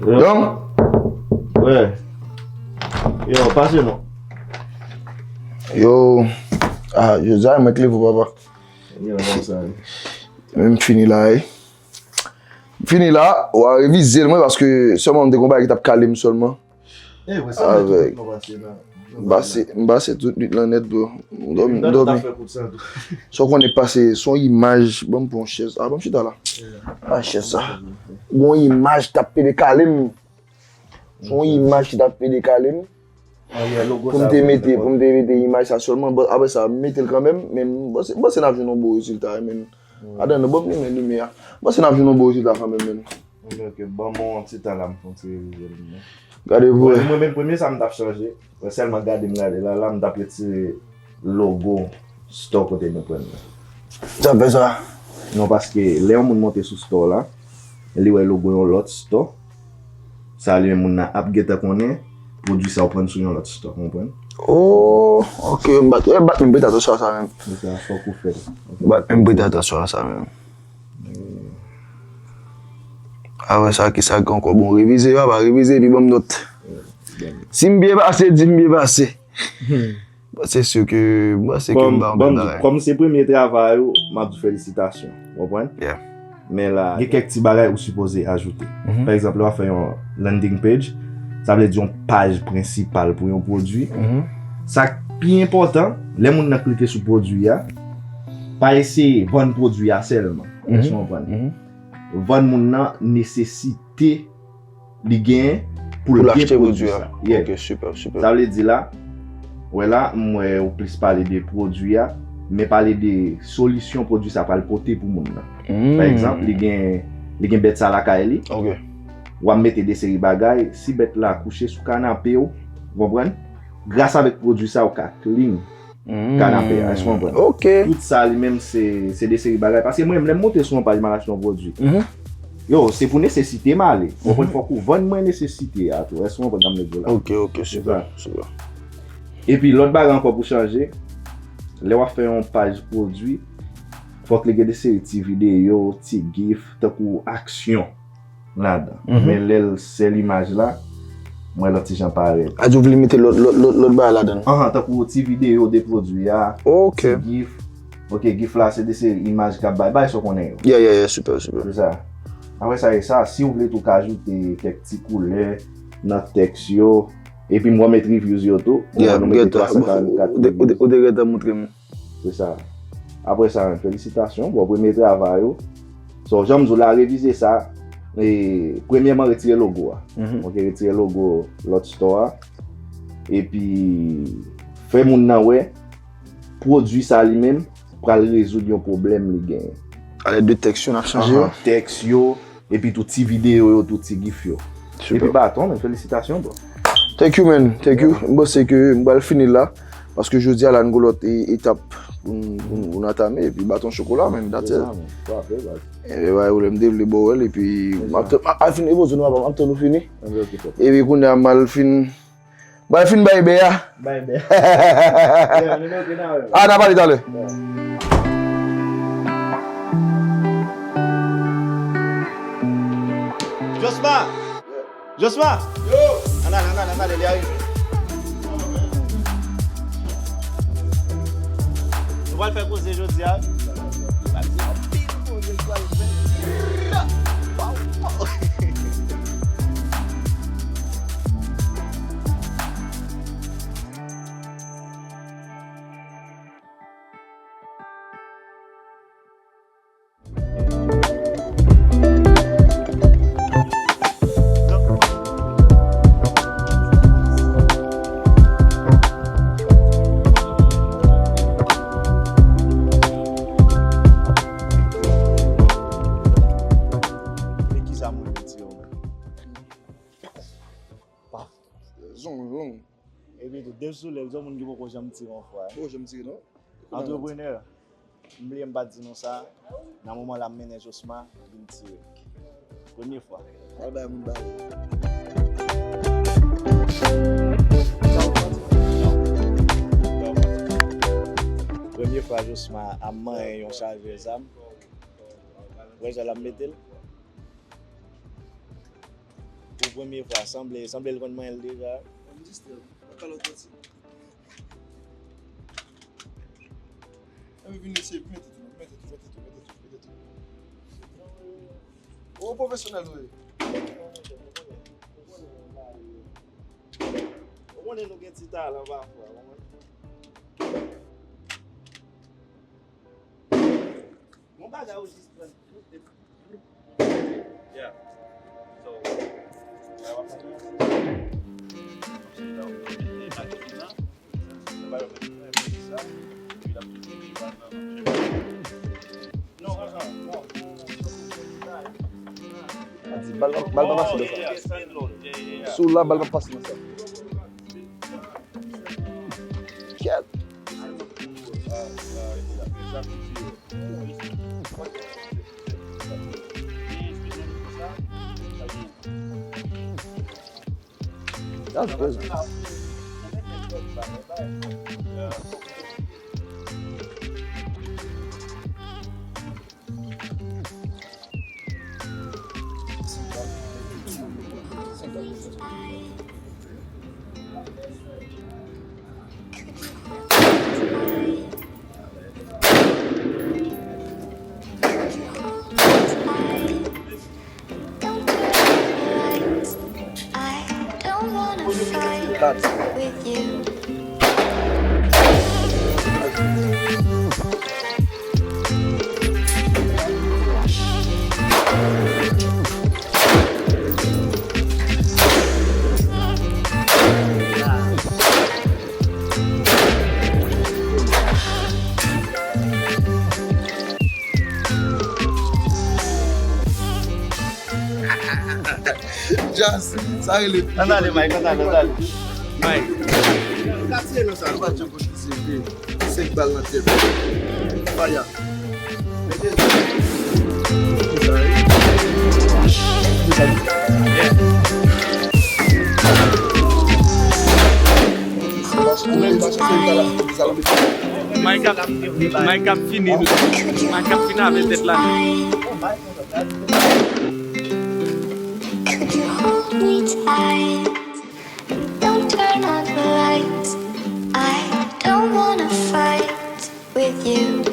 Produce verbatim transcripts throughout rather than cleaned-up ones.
Don? Wè. Yo, pase non. Yo. Ah, jodi a, mwen k leve w, papa. Yo, konsa. Men m fini la, wi. M fini la, w a revize l, mwen, paske sèlman m te gon bagay ki t ap kale m sèlman. Eh, wè, sa mwen tou, avèk non, pase nan, nan m pase, m pase tout nwit lan nèt, bro. M dòmi, m dòmi. Sa w konnen pase, se yon imaj, ban m pran yon chèz. Ah, ban m chita la. Ah, chèz sa. Gon imaj t ap pede kale m. Se yon imaj ki t ap pede kale m. Pou m te mete, pou m te mete imaj sa sèlman. Bon, apre sa, m mete l kanmenm, men m panse, m panse n ap jwenn yon bon rezilta, men. Adan, nou ban m limen limyè a. M panse n ap jwenn yon bon rezilta kanmenm, men. Ok, ok, ban m yon ti tan la, m fè yon ti revize l, men. Gade pou wè. Mwen menm, premye sa m t ap chanje, mwen sèlman gade m gade la, la, m t ap retire logo store kote nou pran nan. Sa fè sa? Non, paske lè yon moun monte sou store la, li wè logo yon lòt store, sa li menm moun nan ap gentan konnen pwodui sa w pran sou yon lòt store, w konprann? Oh, ok, m bat, eh, bat menm prete atansyon a sa menm. Se sa, fòk ou fè l. Ok. Bat menm prete atansyon a sa menm. Ah wè, sa ki sa ankò? Bon, revize, papa, revize, epi ban m nòt. Si m byen pase, di m byen pase. Bon, se si ke, bon, se ke m ba yon bèl bagay. Kòm se premye travay ou, m ap di felisitasyon. Ou konprann? Yeah. Men la, gen kèk ti bagay ou sipoze ajoute. Mhm. Pa egzanp, lè w ap fè yon landing page, sa vle di yon paj prensipal pou yon pwodui. Mhm. Sa k pi enpòtan, lè moun nan klike sou pwodui a, pa eseye vann pwodui a sèlman. Mhm. Èske w konprann? Mhm. Vann moun nan nesesite li genyen pou l gen pwodui sa. Yeah. Ok, sipè, sipè. Sa vle di la, wè la, m wè ou plis pale de pwodui a, men pale de solisyon pwodui sa pral pote pou moun nan. Mm. Pa egzanp, li gen, li gen bèt sa lakay li. Ok. W ap mete de seri bagay, si bèt la kouche sou kanape w, w konprann? Gras avèk pwodui sa, ou ka clean kanape a, èske w konprann? Ok. Tout sa li menm se, se de seri bagay. Paske mwen menm, lè m monte sou yon paj, m al achte yon pwodui. Mhm. Yo, se pou nesesite m ale. Ou konprann? Fòk ou vann mwen nesesite a tou. Èske w konprann sa m vle di w la? Ok, ok, sipè, sipè. Epi lòt bagay ankò pou chanje, lè w ap fè yon paj pwodui, fòk li gen de seri ti videyo, ti gif, tankou aksyon ladan. Mhm. Men lè l sèl imaj la, m wè l yon ti jan parèt. A di w vle mete lòt, lòt, lòt, lòt bagay ladan l? Anhan, tankou ti videyo de pwodui a, ok, ti gif. Ok, gif la se de seri imaj k ap bay, bay sa w konnen yo. Yeah, yeah, yeah, sipè, sipè. Se sa. Apre sa, e sa, si w vle tou ka ajoute kèk ti koulè nan tèks yo, epi m wè w met reviews yo tou, ou wè nou mete twa san karannkat reviews. Ou te, ou te, ou te gentan montre m. Se sa. Apre sa, felisitasyon, bon, premye travay ou. So, jan m di w la, revize sa. E, premyèman, retire logo a. Mhm. Ok, retire logo lòt store a. Epi, fè moun nan wè, pwodui sa li menm pral rezoud yon pwoblèm li genyen. Alèd de tèks yo n ap chanje yo? Ahan, tèks yo, epi tou ti videyo yo, tou ti gif yo. Sipè. Epi baton, men felisitasyon, bro. Thank you, man. Thank you. Yeah. M panse ke m pral fini la. Paske jodi a la, n gon lòt e-, etap pou n, pou n, pou n antame. Epi baton chokola, man. That's it. Se sa, man. Frape, baz. E, pa gen pwoblèm, m te vle ba w l, epi m ap tann, a, a, fin, e poze nou, papa, m ap tann ou fini. Ok, ok, ok. Epi kounye a, m al fin Bay fin bay bè a. Bay bè. Yeah, nou montre n a wè. Ah, n a pale talè. Yeah. Josma! Josma! Yo! Ann ale, ann ale, ann ale, li arive. Nou pral fè koze jodi a. Pral fè anpil koze, nou pral fè. Pow, pow. E kisa moun vin tire w menm? Paf. Zonzon. Epi tou, Dave Soulèv, se yon moun ki poko janm tire yon fwa. Poko janm tire, non? Antreprenè, m bliye m pa t di nou sa, nan moman la m mennen Josma vin tire. Premye fwa. Al bay moun bagay. Premye fwa Josma ap manyen yon chajè zam. Wè jan l ap mete l. Pou premye fwa, sanble, sanble l konn manyen l deja. M distrè w. Mwen kalòt pati. Epi vin eseye, mete tou, mete tou, mete tou, mete tou, mete tou. Ou pwofesyonèl vre. Ou konnen nou gen ti talan pafwa, ou konprann? Yon bagay ou jis pran. Yeah. So, non, non, non. Sa di, bal, bal pa pase nan sa. Si w la, bal pa pase nan sa. Kèt. That's good. I don't wanna fight with you. Jazz, sa rele. Ann ale, Mike, ann ale, ann ale. Mike. Nou ka tire nan sa, nou pa janm konn ki se vre. Senk bal nan tèt. Faya. Mete. Sa ye. Sa ye. Yeah. Mike ap, Mike ap fini, Mike ap fini avè tèt la. Could you hold me tight? Don't turn on the lights. I don't wanna fight with you.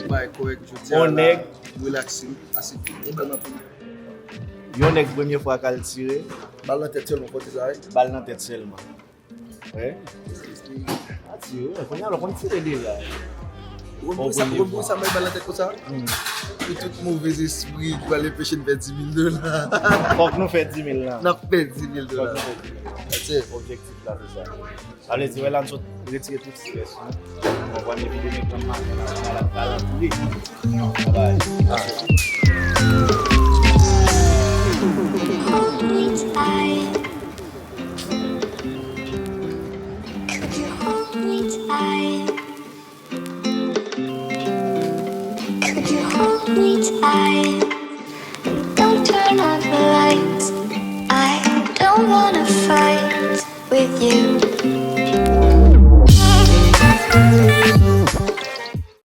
Bay kòrèk jodi a la, relaxing, ase fini, bèl nan tou. Yon nèg premye fwa k al tire. Bal nan tèt sèlman, kote sa ye? Bal nan tèt sèlman. Wi. Pa tire, wi. Kounye a, lè w konn tire deja. Ou konn pou sa, ou konn pou sa, bay bal nan tèt konsa? Hmm. Pou tout move espri ki pral anpeche n fè dis mil dola. Fòk nou fè dis mil lan. N ap fè dis mil dola. Fòk nou fè dis mil lan. That's it. Objektif la, se sa. Sa vle di, wè la, n sot retire tout strès nou. Bon, pran epidemi pran maten la, la, la, la, la, bye. Bye. Hold me tight. Could you hold me tight? Could you hold me tight?